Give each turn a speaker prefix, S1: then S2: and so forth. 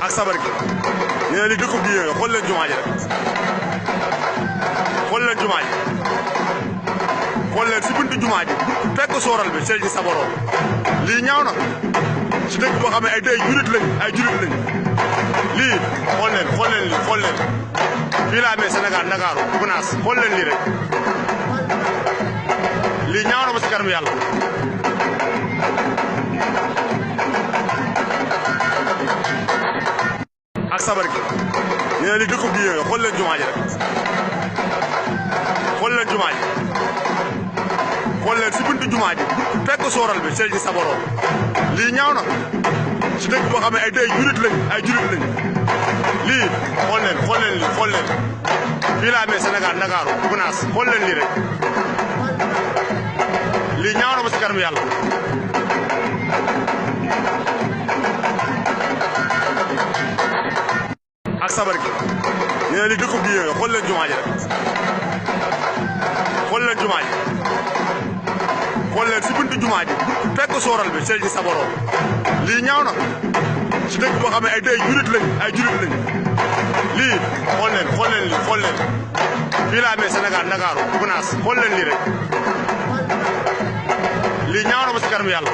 S1: ak sabar gi nee li dëkkub di yéege xool leen jumaa ji rek xool leen jumaa ji xool leen si buntu jumaa ji fekk sooral bi seel ci sabaroo lii ñaaw na si dëkk boo xam ne ay julit lañ lii xool leen lii xool leen fii la amee Sénégal Ndakaaru Gunaas xool leen lii rek lii ñaaw na ba si kanam yàlla ak sabar gi nee li dëkkub di yéege xool leen jumaa ji rek xool leen jumaa ji xool leen si buntu jumaa ji fekk sooral bi seel ci sabaroo lii ñaaw na si dëkk boo xam ne ay julit lañ lii xool leen lii xool leen fii la amee Sénégal Ndakaaru Gunaas xool leen lii rek lii ñaaw na ba si kanam yàlla ak sabar gi nee li dëkkub di yéege xool leen jumaa ji rek xool leen jumaa ji xool leen si buntu jumaa ji fekk sooral bi seel ci sabaroo lii ñaaw na si dëkk boo xam ne ay julit lañ lii xool leen lii xool leen fii la amee Sénégal Ndakaaru Gunaas xool leen lii rek lii ñaaw na ba si kanam yàlla